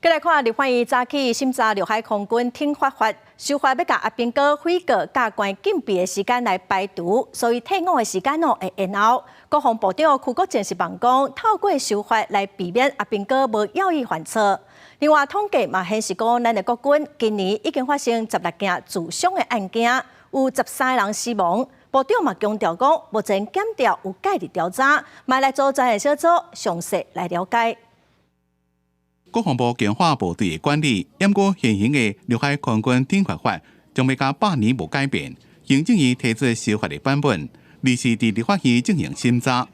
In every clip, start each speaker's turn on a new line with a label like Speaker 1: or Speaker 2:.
Speaker 1: 繼來看立法院早起審查陸海空軍停發法，修法欲共阿兵哥悔過佮關禁閉的時間來排除，所以退伍的時間哦會延後。國防部長邱國正是望講，透過修法來避免阿兵哥無要意犯錯。另外統計嘛顯示講，咱的國軍今年已經發生16件自傷的案件，有13個人死亡。部長嘛強調講，目前檢調有介入調查，嘛來組專案小組詳細來了解。
Speaker 2: 國防部強化部隊的管理，毋過現行的陸海空軍停發法將欲共100年無改變。行政院提出修法的版本，而是佇立法院進行審查。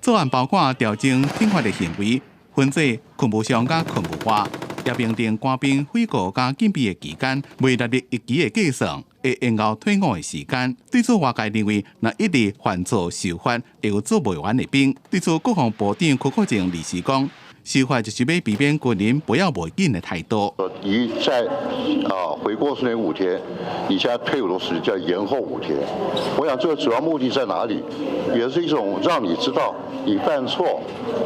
Speaker 2: 草案包括調整停發的行為，分做勤務上佮勤務外，也明定官兵悔過佮禁閉的期間，袂納入役期的計算，會延後退伍的時間。對此外界認為，若一直犯錯受罰，會有做袂完的兵。對此國防部長邱國正律師講，修法就是欲避免軍人不要袂緊的態度。
Speaker 3: 你在悔過時間5天，你現在退伍的時間就要延後五天。我想這個主要目的在哪裡？也是一種讓你知道你犯錯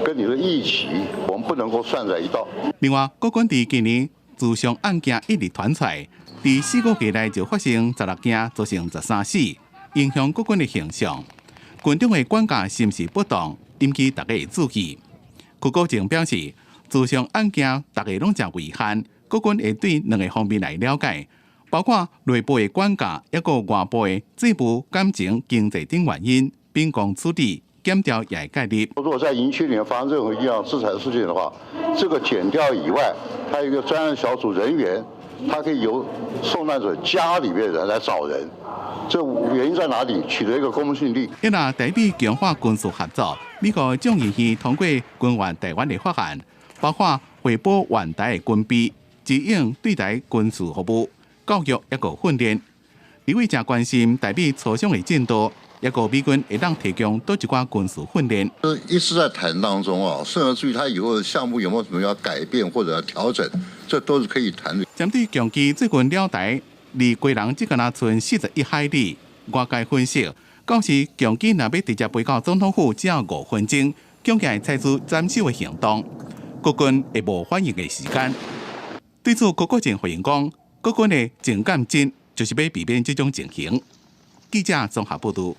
Speaker 3: 跟你的役期，我們不能夠算在一道。
Speaker 2: 另外，國軍佇今年自傷案件一直傳出來，佇4個月內就發生16件，造成13死，影響國軍的形象。軍中的管教是毋是不當，引起大家的注意。邱國正表示，自傷案件大家攏誠遺憾，國軍會對兩个方面來了解，包括內部的管教，抑閣外部的債務、感情、經濟等原因，秉公處理，檢調也會介入。
Speaker 3: 如果在營區裡面發生任何一樣自殘事件的話，這個檢調以外，還有一個專案小組人員，他可以由受難者家裡面人來找人。這原因在哪裡？取得一個公信力。
Speaker 2: 一若台美強化軍事合作，美國眾議院通過軍援台灣的法案，包括回補援台的軍備、指引對台軍事服務、教育抑閣訓練。立委誠關心台美磋商的進度，抑閣美軍會當提供佗一寡軍事訓練。
Speaker 3: 一直在談當中啊，甚至於他以後的項目有沒有什麼要改變或者要調整，這都是可以談的。
Speaker 2: 針對共機最近繞台，離基隆只敢若賰41海里，外界分析，到時共機若欲直接飛到總統府，只要5分鐘，共機會採取斬首的行動，國軍會無反應的時間。對此，邱國正回應講，國軍的靜檢戰就是欲避免這種情形。記者綜合報導。